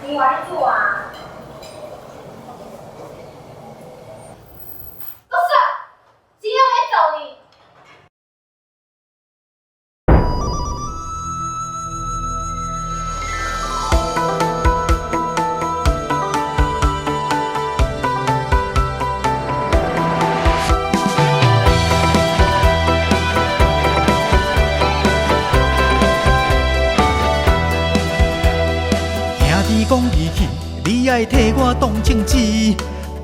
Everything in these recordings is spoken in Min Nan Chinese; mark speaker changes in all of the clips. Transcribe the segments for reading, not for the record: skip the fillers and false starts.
Speaker 1: 你話你做啊？不是，今天沒走你。
Speaker 2: 講義氣，你愛替我當政治，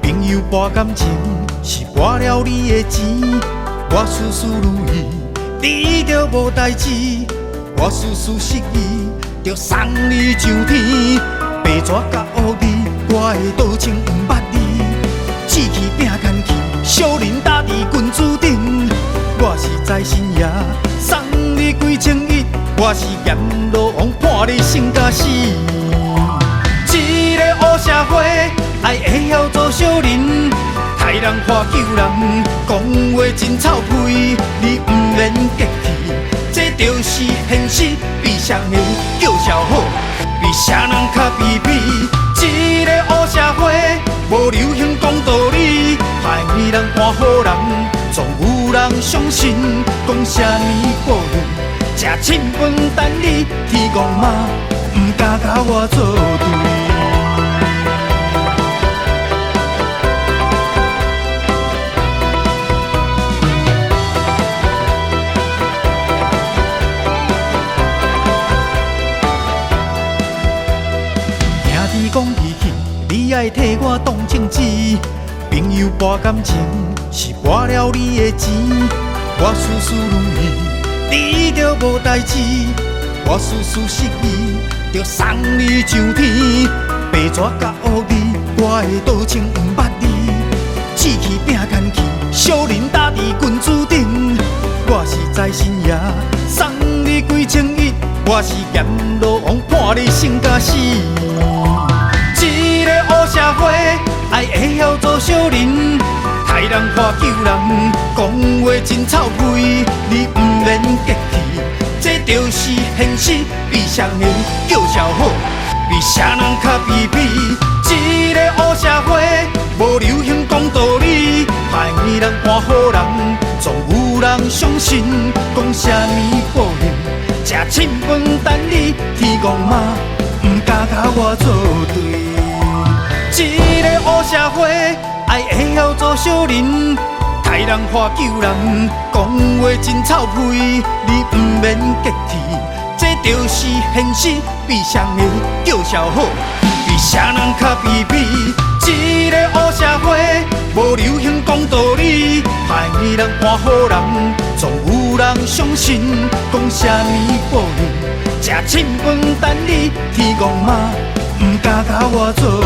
Speaker 2: 朋友博感情是博了你的錢，我事事如意，你就無代誌；我事事失意，就送你上天。白紙佮烏字，我的道情毋捌你，志氣拼牵去，小人打佇君子頂。我是財神爺，送你幾千億，我是閻羅王，判你生甲死。一個烏社會，愛會曉做小人，刣人看救人，講話真臭屁，你毋免客氣，這就是現實。比誰會叫啥好，比誰人較卑鄙。這個烏社會，無流行講道理，歹人看好人，總有人相信，講啥物報應，食凊飯等你，天公嘛毋敢共我作對。講義氣，你愛替我當政治，朋友博感情是博了你的錢，我事事如意，你就無代誌；我事事失意，就送你上天。白紙佮烏字，我的道情毋捌你，志氣拼牽去，小人打佇君子頂。我是財神爺，送你幾千億，我是閻羅王，判你生甲死。這個烏社會，愛會曉做小人，刣人看救人，講話真臭屁，你毋免客氣，這就是現實。比誰會叫啥好，比誰人較卑鄙。這個烏社會，無流行講道理，歹人看好人，總有人相信，講啥物報應，食凊飯等你，天公嘛毋敢共我作對。這個烏社會，愛會曉做小人，刣人看救人，講話真臭屁，你毋免客氣，這就是現實。比誰會叫啥好，比誰人較卑鄙。這個烏社會，無流行講道理，歹人看好人，總有人相信，講啥物報應，食凊飯等你，天公嘛毋敢共我作。